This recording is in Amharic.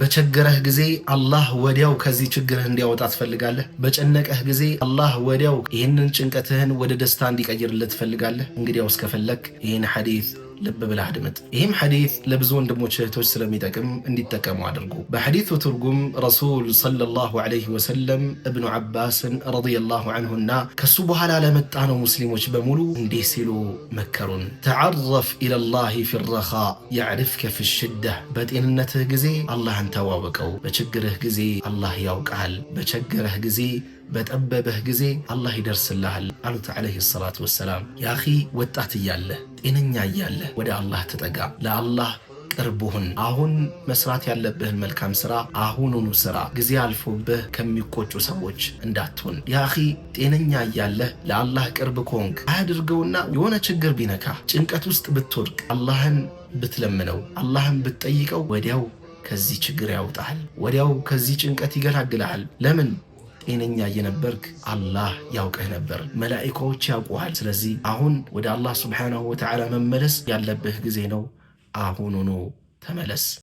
በቸገረህ ጊዜ አላህ ወዲያው ከዚህ ችግርህ እንዲያወጣ ትፈልጋለህ? በጨነቀህ ጊዜ አላህ ወዲያው ይህንን ጭንቀትህን ወደ ደስታ እንዲቀይርልህ ትፈልጋለህ? እንግዲያውስ ከፈለክ ይህን ሐዲስ ልብ ብለህ አድምጥ። ይህም ሐዲስ ለብዙ ወንድሞች እህቶች ስለሚጠቅም እንዲጠቀሙ አድርጉ። በሐዲሱ ትርጉም ረሱል ሰለላሁ ዐለይሂ ወሰለም እብኑ ዓባስን ረዲየላሁ ዐንሁና ከሱ በኋላ ለመጣ ነው ሙስሊሞች በሙሉ እንዲህ ሲሉ መከሩን። ተዓረፍ ኢለላሂ ፊ ረኻ ያዕሪፍከ ፊ ሽደህ። በጤንነትህ ጊዜ አላህን ተዋወቀው፣ በችግርህ ጊዜ አላህ ያውቅሃል። በቸገረህ ጊዜ፣ በጠበበህ ጊዜ አላህ ይደርስልሃል አሉት ዓለይሂ ሰላቱ ወሰላም። ያ አኺ፣ ወጣት እያለህ፣ ጤነኛ እያለህ ወደ አላህ ተጠጋ፣ ለአላህ ቅርብ ሁን። አሁን መስራት ያለብህን መልካም ስራ አሁኑኑ ስራ። ጊዜ አልፎብህ ከሚቆጩ ሰዎች እንዳትሆን። ያ አኺ፣ ጤነኛ እያለህ ለአላህ ቅርብ ከሆንክ፣ አያድርገውና የሆነ ችግር ቢነካ፣ ጭንቀት ውስጥ ብትወድቅ፣ አላህን ብትለምነው፣ አላህን ብትጠይቀው ወዲያው ከዚህ ችግር ያውጣሃል፣ ወዲያው ከዚህ ጭንቀት ይገላግልሃል። ለምን? ጤነኛ እየነበርክ አላህ ያውቅህ ነበር፣ መላኢካዎች ያውቁሃል። ስለዚህ አሁን ወደ አላህ ሱብሓነሁ ወተዓላ መመለስ ያለብህ ጊዜ ነው። አሁኑኑ ተመለስ።